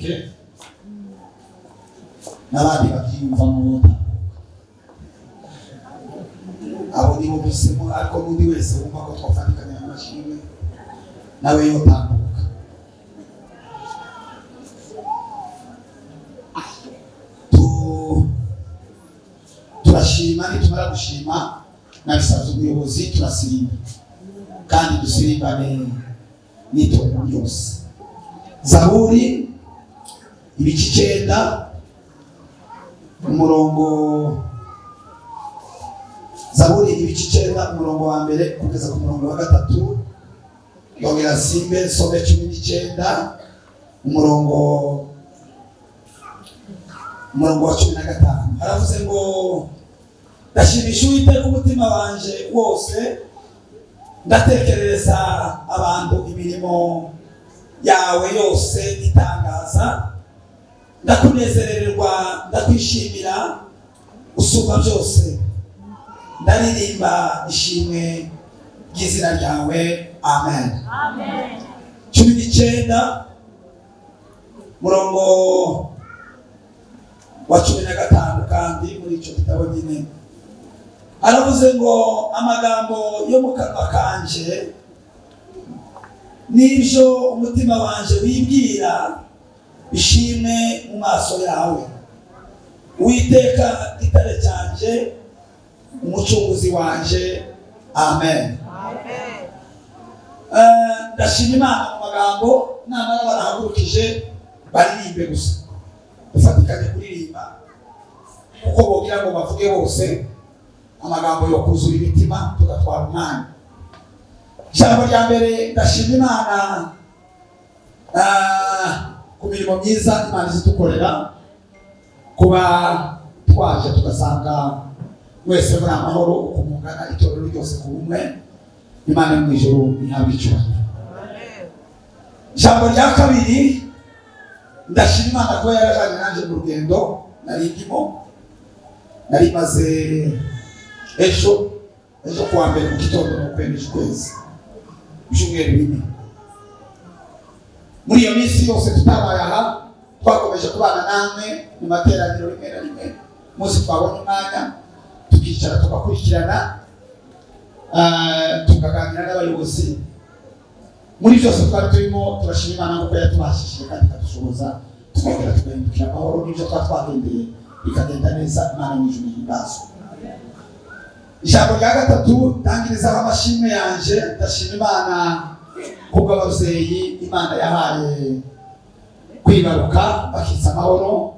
Batambuke n'abandi babyiyumvamo botambuka. Abo nibo bisemo, ariko n'undi wese wumva ko twafatikanya amashimwe nawe yotambuka. Turashima, nitumara gushima nabisabye ubuyobozi, turasirimba kandi dusirimbane n'itorero ryose. Zaburi ibice 9, umurongo, Zaburi ibice 9, umurongo wa 1 kugeza ku murongo wa 3. Yongera simbe some 19, umurongo wa 15. Haravuze ngo: ndashimisha Uwiteka umutima wanje wose, ndatekerereza abantu imirimo yawe yose itangaza. Ndakunezererwa, ndakwishimira usumba byose, ndaririmba ishimwe ry'izina ryawe. Amen. 19, murongo wa 15, kandi muri icyo gitabo nyine aravuze ngo: amagambo yo mu kanwa kanje n'ibyo umutima wanje wibwira bishimwe mu maso yawe, Uwiteka, gitare cyanje, umucunguzi wanje. Amen. Ndashima Imana mu magambo. Namara barahagurukije baririmbe gusa, dufatikanye kuririmba, kuko bogira ngo bavuge bose amagambo yo kuzura imitima tugatwara umwanya. Ijambo rya mbere, ndashima Imana ku mirimo myiza Imana izidukorera, kuba twaje tugasanga mwese muri amahoro uko mungana, itorero ryose ku bumwe. Imana yo mu ijuru ihabwa icyubahiro. Ijambo rya kabiri, ndashima Imana kuba yarajanye nanjye mu rugendo nari ndimo. Nari maze ejo kuwa mbere mu gitondo no kwemeje ukwezi, ibyumweru 4. Muri iyo minsi yose tutabaye aha, twakomeje kubana namwe mu materaniro. Rimwe na rimwe umunsi twabonye umwanya tukicara tugakurikirana, tukaganira n'abayobozi. Muri byose twari turimo, turashima Imana kuko yatubashishije kandi ikadushoboza, tukongera tugahindukira amahoro, n'ibyo twari twagendeye bikagenda neza. Imana mu ijuru ihimbazwe. Ijambo rya gatatu ndangirizaho amashimwe yanje, ndashima Imana kubw'ababyeyi Imana yahaye kwibaruka bakitsa amahoro.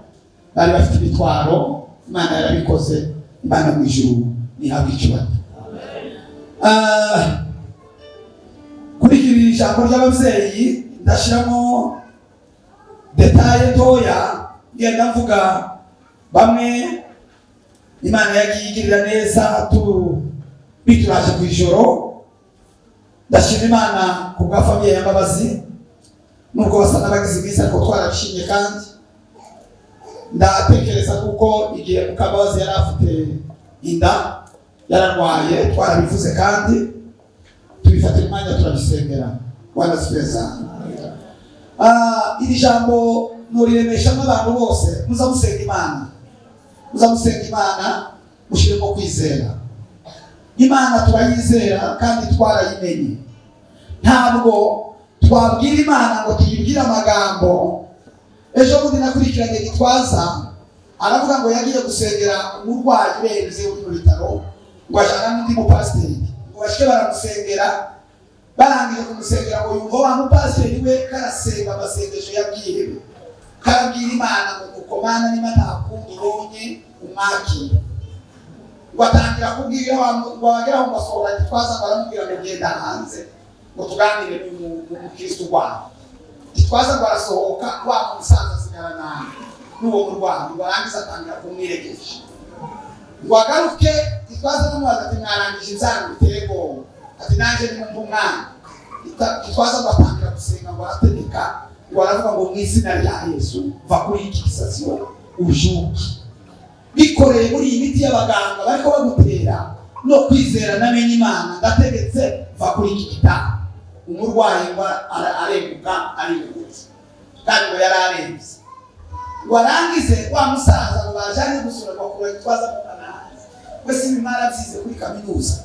Bari bafite imitwaro, Imana yarabikoze. Imana mu ijuru nihabwa icyubahiro. Kuri iri jambo ry'ababyeyi ndashyiramo détail ntoya, ngenda mvuga bamwe Imana yagiye igirira neza tu bituraje ku ijoro. Ndashima Imana ku bwa famille ya Mbabazi, nubwo basa n'abagize iminsi, ariko twarabishimye. Kandi ndatekereza kuko igihe Mukambabazi yari afite inda yararwaye, twarabivuze kandi tubifatira umwanya turabisengera. Bwana asifiwe sana. Iri jambo nuriremeshamo abantu bose: muza musenga Imana, muza musenga Imana mushyiremo kwizera. Imana turayizera kandi twarayimenye. Ntabwo twabwira Imana ngo tuyibwire amagambo. Ejo bundi nakurikiranye Gitwaza, aravuga ngo yagiye gusengera umurwayi urenze uri mu bitaro, ngo ajyana n'undi mupasiteri, ngo bashike baramusengera. Barangije kumusengera, ngo yumva wa mupasiteri we karasenga amasengesho yabwihebe, karabwira Imana ngo nuko Mana, niba nta kundi ubonye umwakire. Ngo atangira kubwira ngo wagera aho ngo asohora Gitwaza, ngo aramubwira ngo genda hanze ngo tuganire n'umukristo urwaye. Gitwaza ngo arasohoka, wa musaza asigarana n'uwo murwayi. Ngo arangize atangira kumwiregesha, ngo agaruke. Gitwaza n'umubaza ati: "Mwarangije inzara?" Bitego ati: "Nanjye nimumva umwana." Gitwaza ngo atangira gusenga, ngo arategeka, ngo aravuga ngo: "Mu izina rya Yesu, va kuri iki gisasiro ujuke." Bikoreye muri iyi miti y'abaganga bariko bagutera no kwizera, namenye Imana, ndategetse, va kuri iki gitanda. Umurwayi ngo arenguka, arihutse, kandi ngo yari arembye. Ngo arangize wa musaza ngo bajanye gusura, ngo akura Gitwaza mukana hanze. We si mwarabyize kuri kaminuza?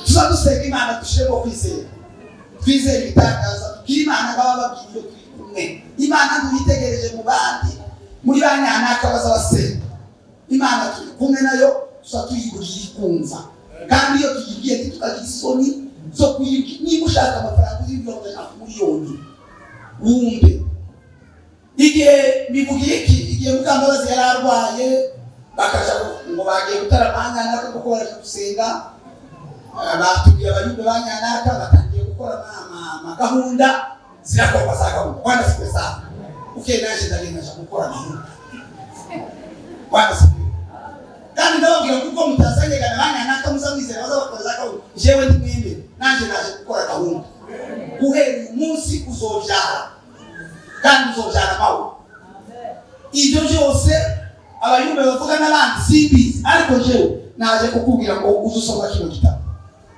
Tuza dusenga Imana, dushiremo kwizera, twizere ibitangaza, tubwire Imana ngo bababwira iyo turi kumwe. Imana ntuyitegereje mu bandi, muri ba nyanaka baza basenga. Imana turi kumwe nayo, tuza tuyibwira ikumva. Kandi iyo tuyibwiye ntitukagira isoni zo kuyibwira. Niba ushaka amafaranga, uzibwira ngo ndashaka miliyoni, wumve. Igihe bivugiye iki, igihe Mukambabazi yari arwaye, bakaja ngo bagiye gutarama nyanaka kuko baraje gusenga, batumiye abayumbe ba nyanaka, batangiye gukora amagahunda, zirakorwa za gahunda. Bwana sifiwe sana. Ukeye naje ndagenda nja gukora gahunda. Bwana sifiwe. Kandi ndababwira, kuko mutazanyegana ba nyanaka, muzamwizera baza bakora za gahunda, jewe ndimwemere, nanje naje gukora gahunda. Guhera uyu munsi uzobyara, kandi uzobyara amahoro. Ibyo byose abayumbe bavuga n'abandi simbizi, ariko jewe naje kukubwira ngo uze usoma kino gitabo.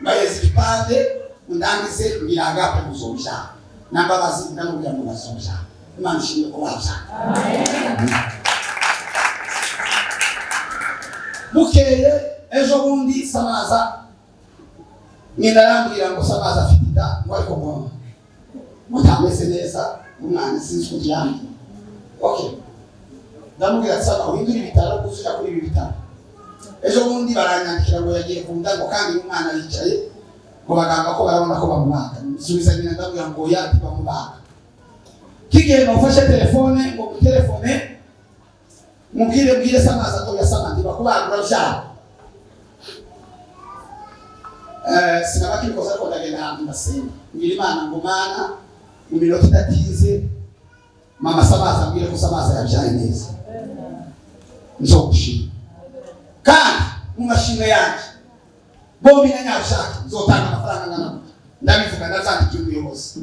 Mbaheza igipande, undangize mbwira Agape uzobyara, na Mbabazi ndamubwira ngo bazobyara. Imana ishimwe ko babyara. Bukeye ejo bundi Samaza nyina arambwira ngo Samaza afite inda, ngo ariko ngo mutameze neza umwana, sinzi uko yambwiye. Okay, ndamubwira ati: "Sama, uhindure ibitaro, uzuja kuri ibi bitaro." Ejo bundi baranyandikira ngo yagiye ku nda, ngo kandi umwana yicaye, ngo baganga ko barabona ko bamubaga. Nsubiza nyina, ndamubwira ngo oya, ntibamubaga. Kigihe nufashe telefone ngo mutelefone mubwire, bwire Samaza ko yasama, ntibakubaga, urabyara. Sinaba kibikoze, ariko ndagenda ahantu ndasenga, mbwira Imana ngo: "Mana, mu minota idatinze mama Samaza ambwire ko Samaza yabyaye neza, nzogushima. Kandi mu mashimwe yanjye bombi na Nyabushaka nzotanga amafaranga angana gutya." Ndabivuga, ndazandikiye umuyobozi.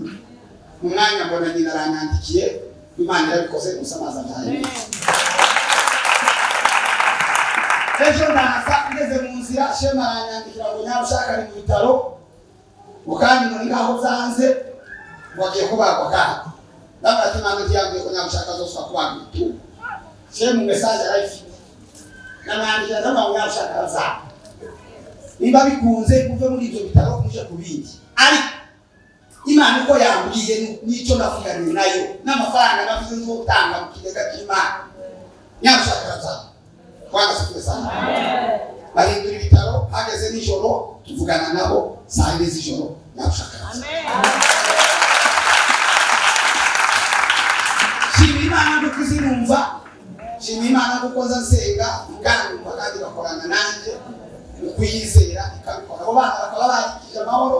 Mu mwanya mbona nyina aranyandikiye: "Imana irabikoze, Musamaza abyaye neza." Ejo ndaza, ngeze mu nzira Shema aranyandikira ngo Nyabushaka ari mu bitaro, ngo kandi ngo ni nkaho byanze, ngo agiye kubagwa. Kandi ndabona ati: "Imana ntiyambwiye ko Nyabushaka azosubira kubagwa ibitugu." Shema message arayifite. Namwandikira, ndavuga ngo Nyabushaka arazaba, niba bikunze muve muri ibyo bitaro muje ku bindi, ariko Imana uko yambwiye n'icyo navuganiye nayo n'amafaranga navuze nzotanga mu kigega cy'Imana, Nyabushaka arazaba. Bwana sifiwe sana. Bahindura ibitaro, hageze nijoro tuvugana nabo saa 4 z'ijoro, Nyabushaka arazaba. Shimira Imana kuko izinumva, shimira Imana kuko nza nsenga nganumva, kandi bakorana nanjye mu kuyizera ikabikora. Abo bana bakaba barikije amahoro,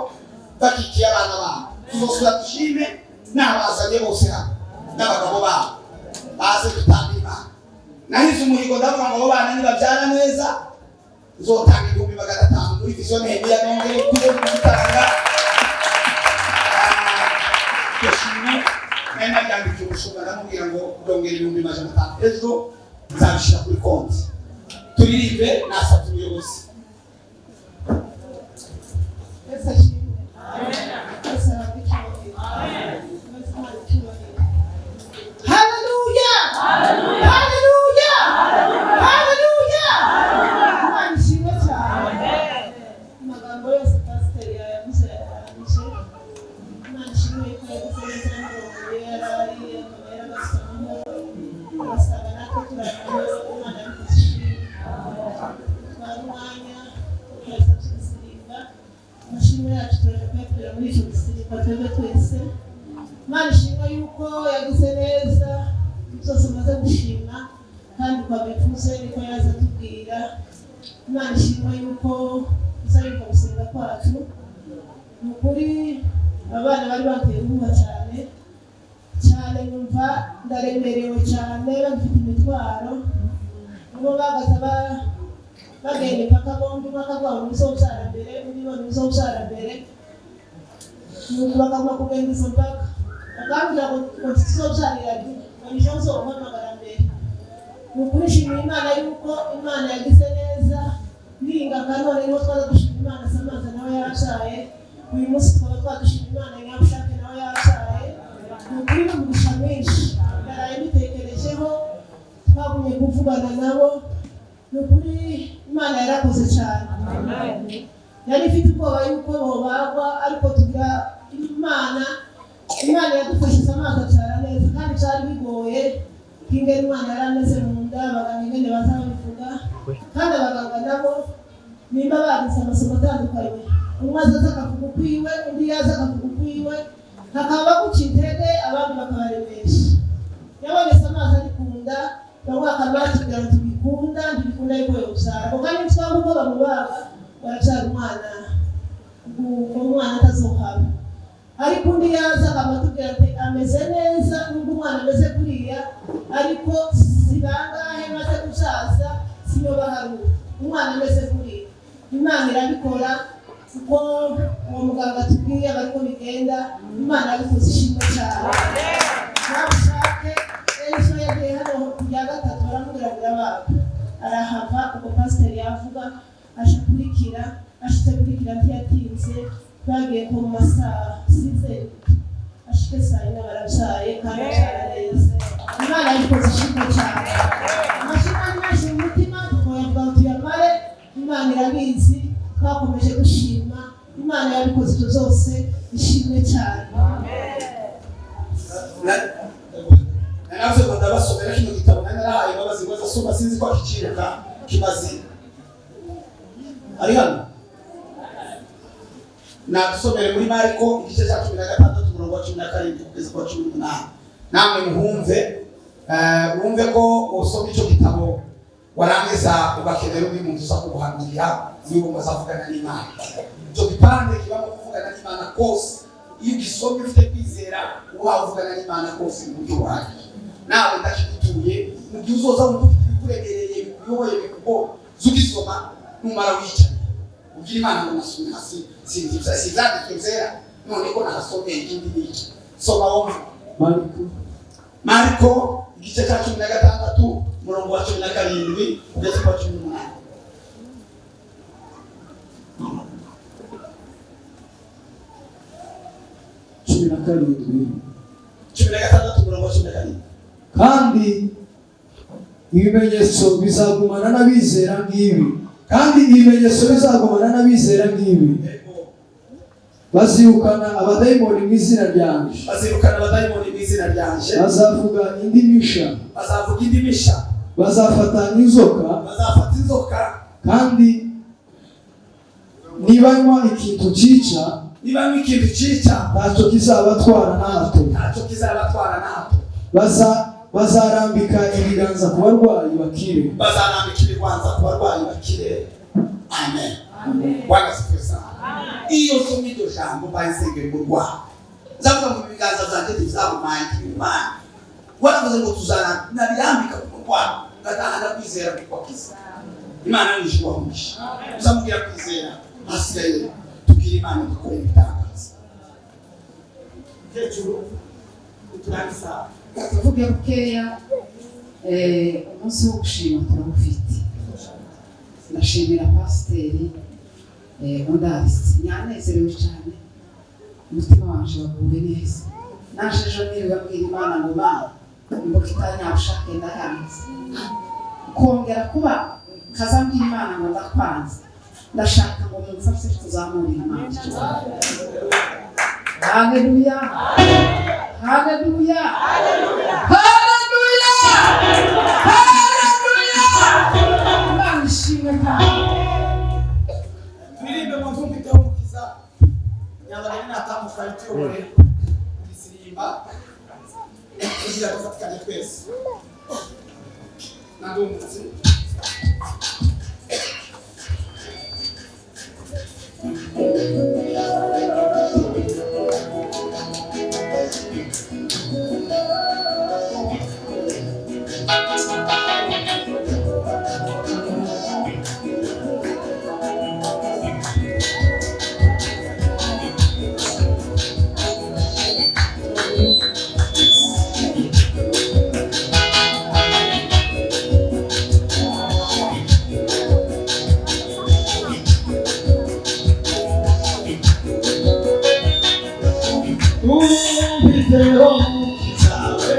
bakikiye abana babo. Tuzosubira dushime n'abazanye bose hano n'abagabo babo, baze dutanga Imana. Nahize umuhigo, ndavuga ngo abo bana nibabyara neza nzotanga 500,000 muri Vision Nehemiya. Nongeye kujya gutanga iryo shimwe. Nari naryandikiye umushumba, ndamubwira ngo ndongera 500,000, ejo nzabishyira kuri konti. Turirimbe, nasabye umuyobozi. Yesu ashimwe. Yesu ahabwe icyubahiro. Yesu Imana icyubahiro. Haleluya! Haleluya! Haleluya! Imana ishimwe cyane. Amagambo yose pasiteri yayavuze, yarangije. Imana ishimwe yuko yagize neza n'umurongo yari ari, akaba yarabasuye amahoro, ugasanga natwe turi amahoro. Imana yabikoze ishimwe. Twara umwanya tukaza tugasirimba amashimwe yacu, turaje kuyakorera muri icyo gisirimba twebwe twese. Imana ishimwe yuko yagize neza. Byose umaze gushima kandi uko abivuze niko yaza atubwira. Imana ishimwe yuko uzayumva gusenga kwacu. Ni ukuri abana bari banteye ubwoba cyane cyane, numva ndaremerewe cyane, bagifite imitwaro. Nibo bagaza bagenda impaka bombi, umwe akavuga ngo nizobyara mbere, undi ngo nizobyara mbere. Nuko bakaguma kugenda izo mpaka, bakambwira ngo tuzobyarira rimwe, ngo nije nzoguhamagara mbere. Ni ukuri nshimira Imana yuko Imana yagize neza. Ninga none niho twaza dushima Imana. Samaza nawe yarabyaye uyu munsi, tukaba twadushima Imana. Nyabushake nawe yarabyaye. Ni ukuri n'umugisha mwinshi. Ndaraye kuvugana nabo. Ni ukuri Imana yarakoze cyane. Yari ifite ubwoba yuko bobagwa, ariko tugira Imana, Imana yadufashije amazi acara neza, kandi byari bigoye ingene umwana yari ameze mu nda. Abaganga ingene baza babivuga, kandi abaganga nabo nimba bagize amasomo atandukanye, umwe azaza akavuga ukwiwe, undi yaza akavuga ukwiwe, hakaba baguca intege, abandi bakabaremesha. Yabonetse amazi ari ku nda, bamwe bakaba batubwira ngo ntibikunda, ntibikunda yuko yobyara, ngo kandi twanga uko bamubaga barabyara umwana, uwo mwana atazohaba. Ariko undi yaza akamutubwira ati ameze neza nubwo umwana ameze kuriya, ariko si bangahe maze kubyaza siyo baharura umwana ameze kuriya. Imana irabikora kuko uwo muganga atubwiye aba ariko bigenda. Imana yabikoze, ishimwe cyane. Nabushake ejo yagiye hano ku rya gatatu, baramubwira ngo irabaga, arahava. Ubwo pasiteri yavuga aje kurikira, ashitse kurikira ntiyatinze, bagiye ko mu masaha size ashike saa 4 barabyaye, kandi abyara neza. Imana yabikoze, ishimwe cyane. Amashimwe ari menshi mu mutima, tukayavuga ngo tuyamare, Imana irabizi. Twakomeje gushima Imana yabikoze ibyo byose, ishimwe cyane. Naravuze ngo ndabasomera kino gitabo nari narahaye Imbabazi ngo asoma, sinzi ko akiciruka kimaze ari hano. Nadusomere muri Mariko igice cya 16, umurongo wa 17 kugeza ku wa 18. Namwe muhumve, wumve ko usoma icyo gitabo warangiza ugakenera undi muntu uza kuguhanurira niba ngo azavugana n'Imana. Icyo gipande kibamo kuvugana n'Imana kose. Iyo ugisomye ufite kwizera, uba uvugana n'Imana kose mu buryo buhagije. Nawe ndakigutuye, mu gihe uzoza wumva ufite ibikuremereye, bikuyoboye, bikugoye, uze ugisoma. Numara wicaye ubwira Imana ngo nasomye hasi sinzi sinzanditswe byera, none ko nahasomeye ikindi ni iki? Soma wumve. Mariko. Mariko igice cya 16, umurongo wa 17 kugeza ku wa 18. 17. 16, umurongo wa 17. Kandi ibimenyetso bizagumana n'abizera ngibi, kandi ibimenyetso bizagumana n'abizera ngibi: bazirukana abadayimoni mu izina ryanje, Bazirukana abadayimoni mu izina ryanje, bazavuga indimi nshya, bazavuga indimi nshya, bazafata inzoka, bazafata inzoka, kandi nibanywa ikintu cyica, niba ikintu cyica, ntacyo kizabatwara na hato, ntacyo kizabatwara na hato, bazarambika ibiganza ku barwayi bakire. Bazarambika ibiganza ku barwayi bakire. Amen. Bwana asifiwe sana. Iyo nsomye iryo jambo mbaye nsengera umurwayi, nzavuga ngo ibiganza byanjye ntibizahumanya imana waravuze ngo tuzanabirambika ku murwayi, ngatahana kwizera kuko akiza. Imana ni ijuru wamugisha, uzamubwira kwizera, hasigaye tubwire Imana dukore ibitangaza. Mukecuru, turangiza. Tuvuge bukeya. Umunsi wo gushima turawufite. Ndashimira pasiteri undaritse, nyanezerewe cyane, umutima wanje waguwe neza. Naje ejo niriwe mbwira Imana ngo Mana, imbuga itanyabushake ndayanze kongera kuba kazambwira Imana ngo ndakwanze, ndashaka ngo mumfashe tuzamure Imana. Haleluya, haleluya, haleluya, haleluya! Imana ishimwe kandi. Turirimbe mu mvumviteho umukiza nyabageni natambuka ituyobore igisirimba kugira dufatikanye twese nandungutse. Umviteho umukiza we.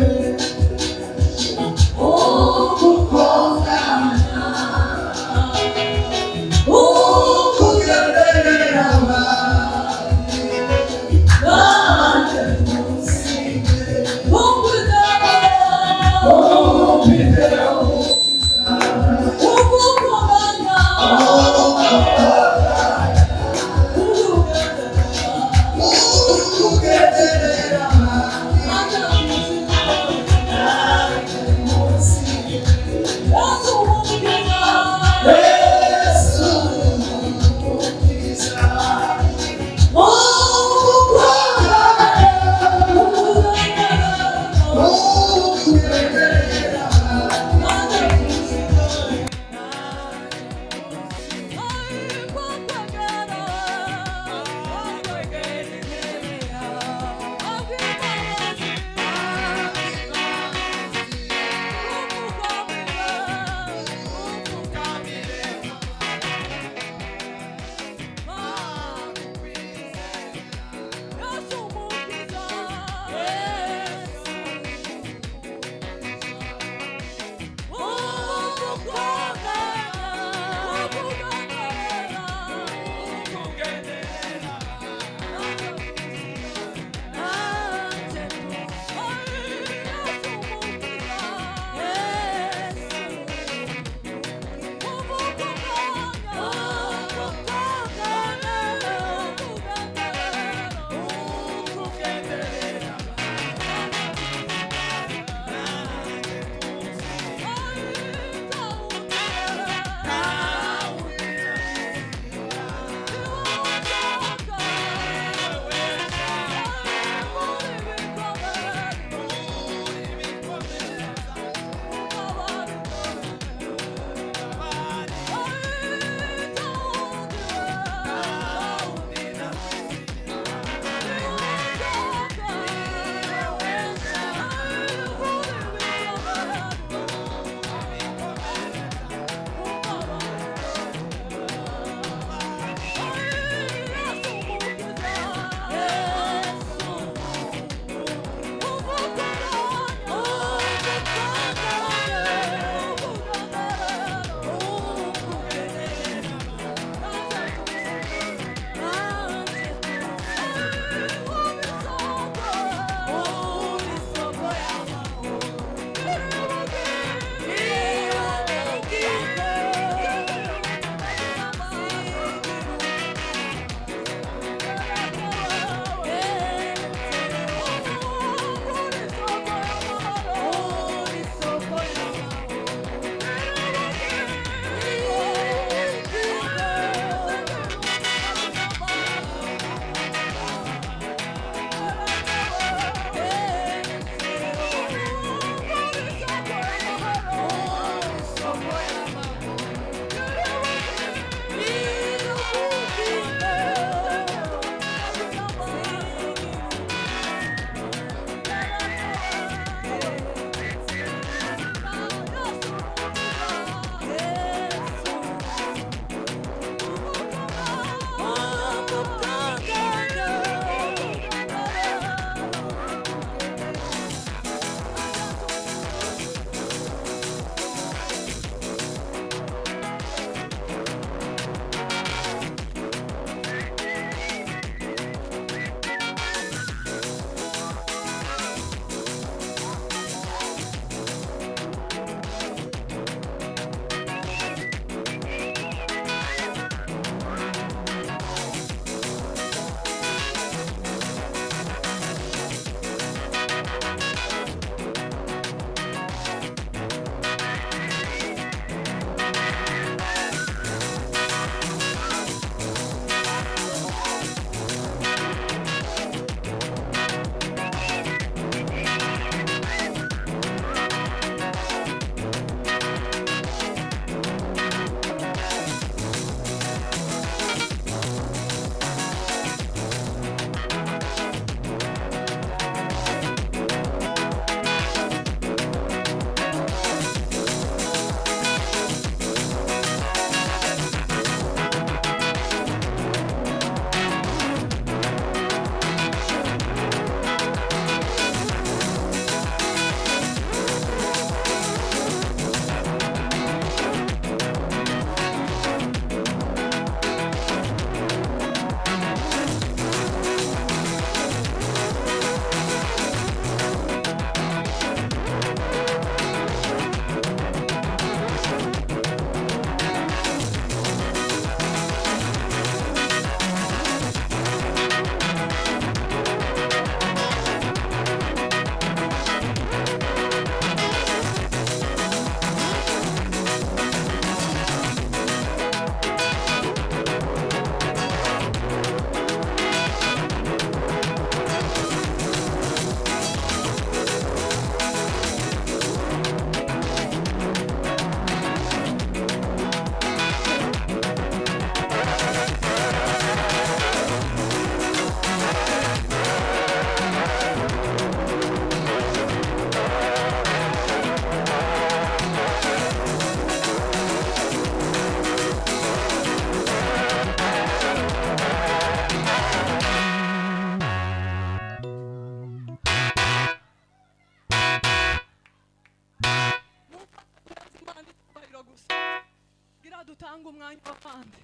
Ntanga umwanya w'abandi.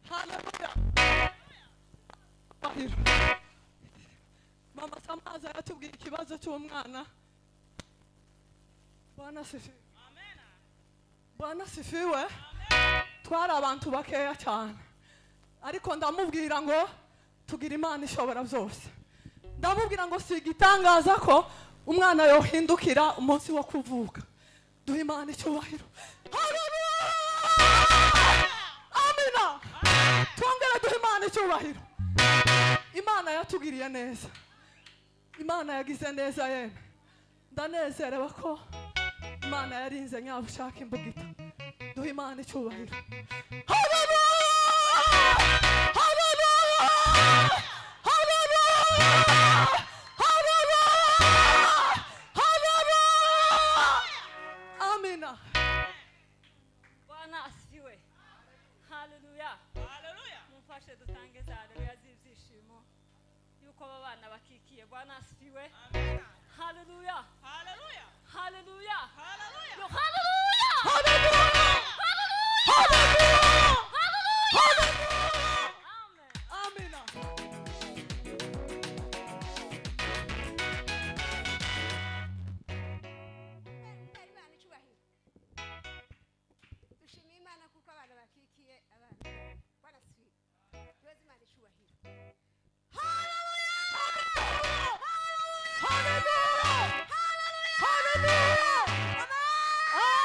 Haleluya. Mama Samaza yatubwiye ikibazo cy'umwana. Bwana sifiwe. Bwana sifiwe. Twari abantu bakeya cyane, ariko ndamubwira ngo tugira Imana ishobora byose. Ndamubwira ngo si igitangaza ko umwana yohindukira umunsi wo kuvuka. Duha Imana icyubahiro. Haleluya. Amina. Twongere duha Imana icyubahiro. Imana yatugiriye neza. Imana yagize neza yemwe. Ndanezerewe ko Imana yarinze nyabushaka imbugita. Duha Imana icyubahiro. Haleluya! Haleluya! Haleluya! Haleluya! Haleluya! Amina. Bwana asifiwe. Haleluya. Haleluya. Mumfashe dutange za haleluya z'ibyishimo yuko aba bana bakikiye. Bwana asifiwe. Amina. Haleluya. Haleluya. Haleluya. Haleluya. Yo, haleluya. Haleluya! Haleluya! Haleluya! Amen. Amina. Imana icyubahiro. Dushimiye Imana kuko abana bakikiye abana. Bwana asifiwe. Duheze Imana icyubahiro. Haleluya! Haleluya!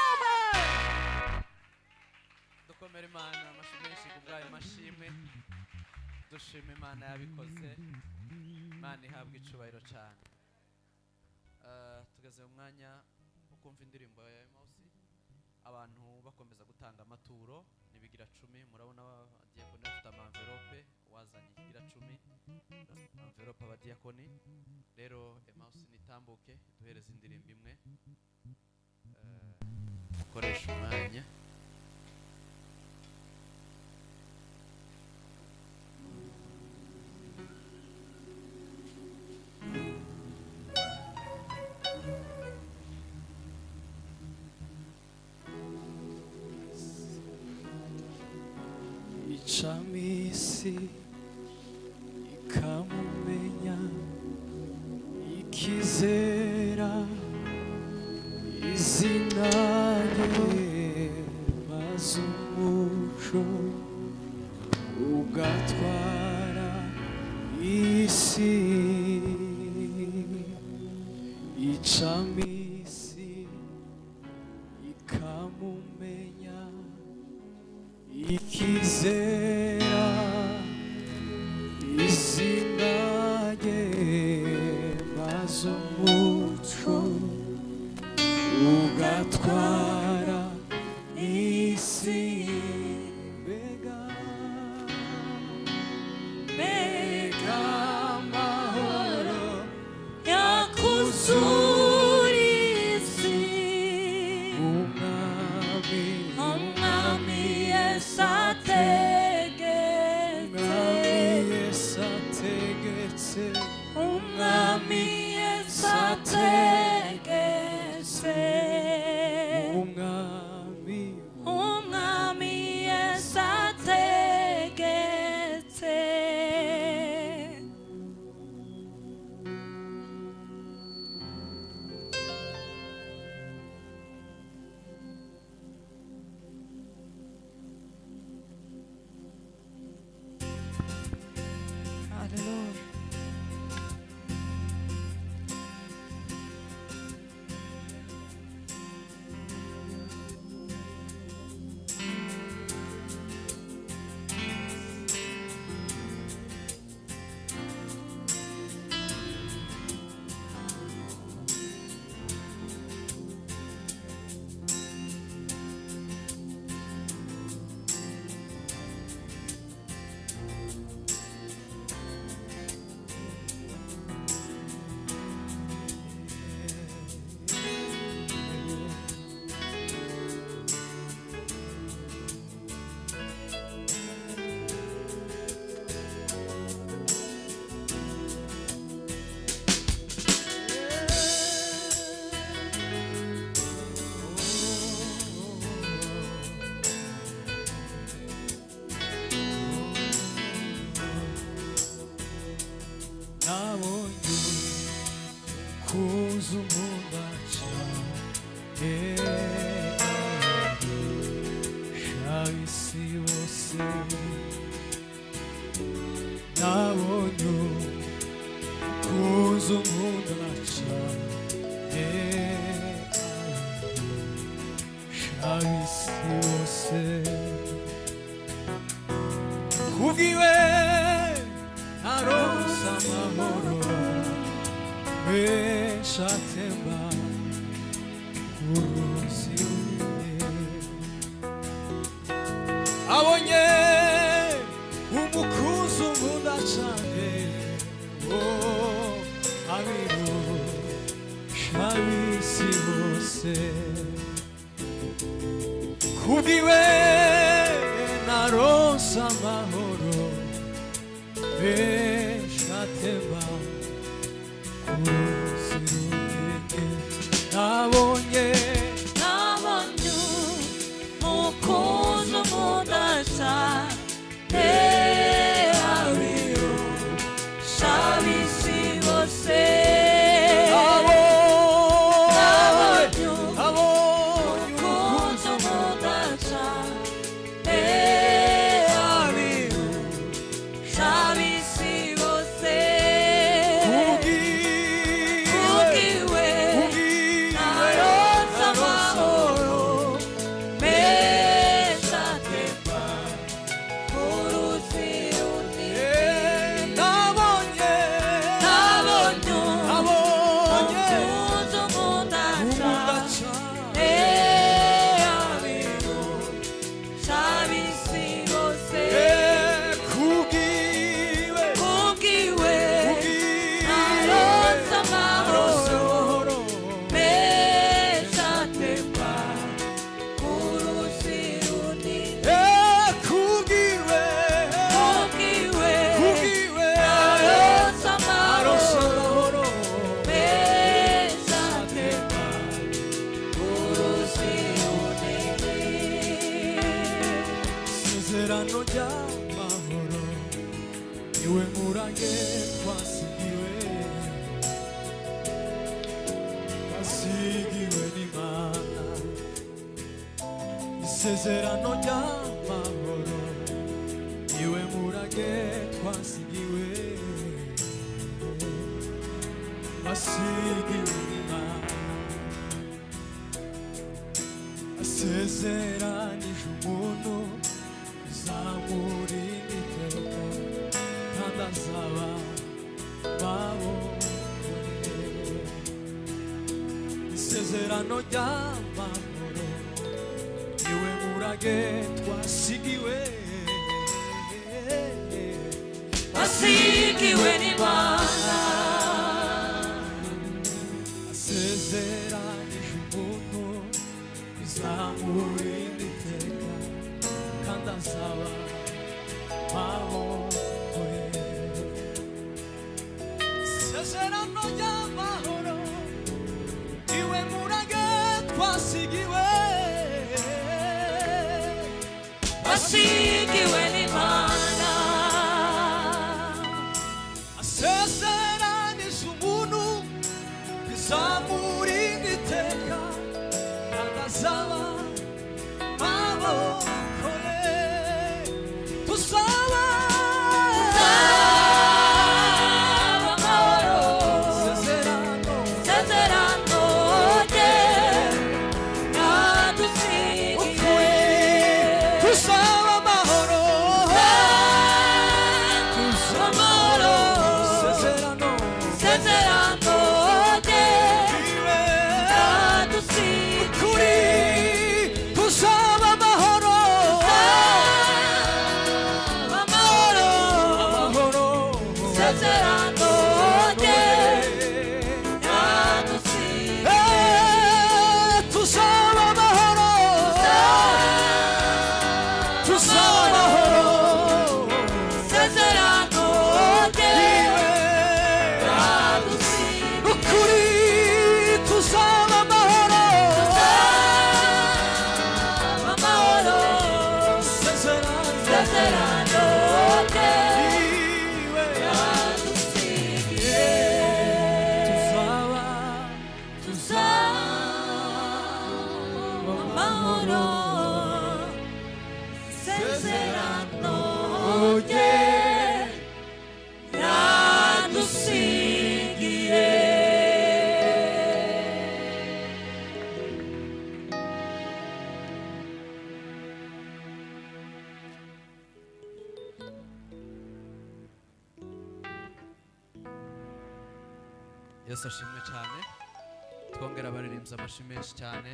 Amen. Dukomere Imana amashyi menshi ku bw'ayo mashimwe. Dushima Imana yabikoze. Imana ihabwa icubahiro cyane. Tugeze mu mwanya wo kumva indirimbo ya Emausi. Abantu bakomeza gutanga amaturo n'ibigira cumi. Murabona abadiyakoni bafite amamverope, wazanye ikigira cumi, amverope abadiyakoni. Rero Emausi nitambuke duhereze indirimbo imwe. Ukoresha umwanya. Icamisi ikamumenya ikizera izina rye, maze umuco ugatwara isi. Icamisi ikamumenya ikizera izina rye, maze umuco ugatwara isi. Mbega mbega amahoro Yakuzura isi. Umwami Umwami Yesu ateye. Ab'isi bose nabonye umukunzi unkunda cane ab'isi bose kubwiwe naronse amahoro menshi atemba uruzi runini abonye umukunzi unkunda cane oh abirusha ab'isi bose kubwiwe naronse amahoro menshi atemba uruzi runini nabonye Nabonye umukunzi unkunda cane abirusha ab'isi bose abonye umukunzi unkunda cane abirusha ab'isi bose kubwiwe kubwiwe kubwiwe naronse amahoro meza atemba uruzi runini nabonye nabonye abonye umukunzi unkunda unkunda cane cane abirusha ab'isi bose kubwiwe kubwiwe kubwiwe naronse naronse amahoro amahoro meza atemba uruzi runini kubwiwe kubwiwe kubwiwe naronse naronse amahoro amahoro meza atemba uruzi runini isezerano ry'amahoro niwe murage twasigiwe twasigiwe n'Imana isezerano ry'amahoro niwe murage twasigiwe twasigiwe n'Imana asezeranije umuntu uzamurinda iteka kandi azaba maboko ye isezerano ry'amahoro niwe murage twasigiwe wasigiwe n'Imana asezeranije umuntu uzamurinda iteka kandi azaba maboko ye isezerano ry'amahoro iwe murage twasigiwe wasigiwe n'Imana asezeranije umuntu bizamurinda iteka kandi azaba maboko ye tuzaba Tuzaba amahoro isezerano isezerano rye yadusigiye tuzaba amahoro Tuzaba amahoro isezerano isezerano rye iwe yadusigiye kuri Sezerano rye yadusigiye. Yesu ashimwe cyane. Twongera abaririmbyi amashyi menshi cyane.